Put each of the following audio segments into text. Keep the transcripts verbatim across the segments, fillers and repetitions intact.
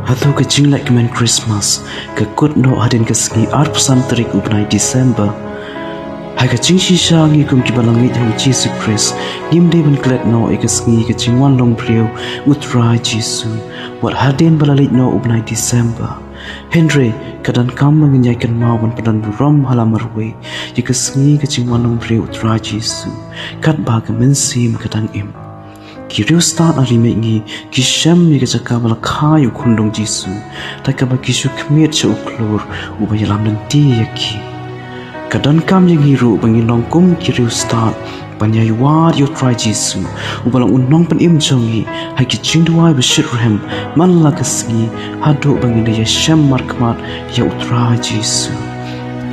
Hato ka jingleh kmen Christmas ka kut noh hadien ka sngi arphew san tarik u bnai December? Ha ka jingshisha ngi kum kiba la ngeit ha u Jisu Khrist ngim dei ban klet noh ïa ka sngi ka jingwan long briew u Trai Jisu wat hadien ba la leit noh u bnai December. Hynrei ka donkam ba ngin ïai kynmaw ban pyndonkam burom ha la marwei ïa ka sngi ka jingwan long briew u Trai Jisu katba ka mynsiem ka dang im. Ki riewstad ha ri Mihngi ki shem ïa ka jaka ba la kha ïa u khunlung Jisu da kaba ki shu khmied sha u khlur uba ïalam lynti ïa ki. Ka donkam ïa ngi ruh ba ngin long kum ki riewstad ban ïai wad ïa u Trai Jisu uba long u nongpynim jong ngi ha ki jingduwai ba shitrhem man la ka sngi haduh ba ngin da ïashem markhmat ïa u Trai Jisu,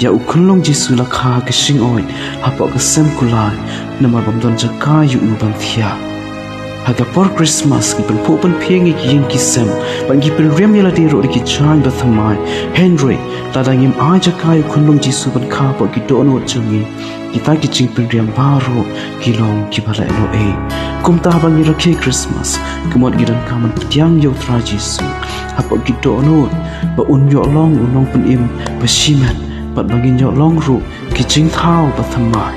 ïa u khunlung Jisu la kha ha ka shingoid hapoh ka sem kulai namar bym don jaka ïa u ban thiah. Ha ka por Christmas ngi pynphuh pynphieng ïa ki ïing ki sem bad ngi pynriam ïa lade ruh da ki jaiñ bathymmai. Hynrei lada ngim ai jaka ïa u khunlung Jisu ban kha hapoh ki dohnud jong ngi, kita ki jingpynriam baroh ki long kiba leh noh ei. Kumta haba ngi rakhe Christmas ka mut ngi donkam ban pdiang ïa u Trai Jisu hapoh ki dohnud ba un ïoh long u nongpynim ba shimet bad ba ngin ïoh long ruh ki jingthaw bathymmai.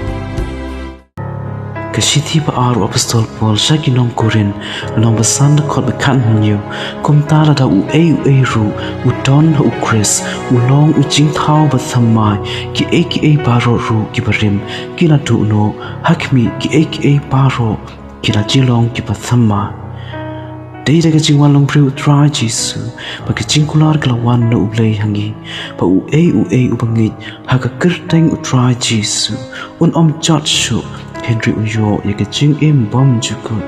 Ka shithi ba ar u Apostol Paul sha ki nong Korinth, lynnong ba san, dkhot ba khathynñiew. Kumta lada uei uei ruh u don ha u Khrist u long u jingthaw bathymmai. Kiei kiei baroh ruh kiba rim ki la duh noh, ha khmih kiei kiei baroh ki la ju long kiba thymmai. Dei da ka jingwan long briew u Trai Jisu ba ka jingkular ka la wan na U Blei ha ngi, ba uei uei uba ngeit ha ka kyrteng u Trai Jisu un ym jot shuh, hynrei un ïoh ïa ka jingim bymjukut.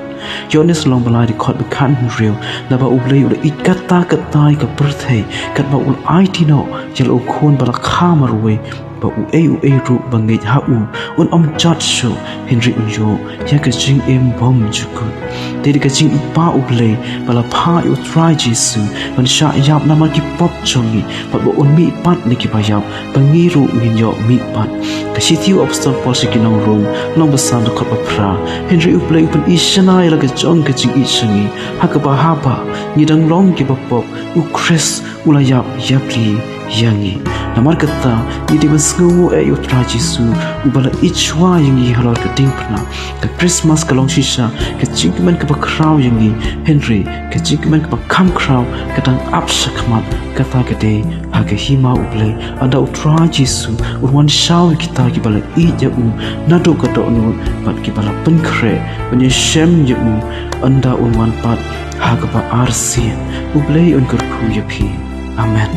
Ïoannis lynnong ba lai, dkhot ba khathynriew. Naba U Blei u la ïeit katta katta ïa ka pyrthei katba u la aiti noh ïa la u Khun ba la kha marwei, ba uei uei ruh ba ngeit ha u un ym jot shuh, hynrei un ïoh ïa ka jingim bymjukut. Dei da ka jingïeit ba U Blei ba la phah ïa u Trai Jisu ban shah ïap namar ki pop jong ngi bad ba un mihpat na kiba ïap ba ngi ruh ngin ïoh mihpat. Ka shithi u Apostol Paul sha ki nong Rom, lynnong ba san, dkhot ba phra. Hynrei U Blei u pynishynna ïa la ka jong ka jingïeit sha ngi ha kaba haba ngi dang long kiba pop u Khrist u la ïap ïapli ïa ngi. Namar kata ngi dei ban sngewnguh eh ïa u Trai Jisu uba la ïeit shuwa ïa ngi halor ka diengphna. Ka Christmas ka long shisha ka jingkmen kaba khraw ïa ngi, hynrei ka jingkmen kaba kham khraw ka dang ap shakhmat, kata ka dei ha ka hima U Blei. Ynda u Trai Jisu un wan shaw ïa kita kiba la ïeit ïa u naduh ka dohnud bad kiba la pynkhreh ban ïashem ïa u, ynda un wan pat ha kaba arsien. U Blei un kyrkhu ïa phi. Amen.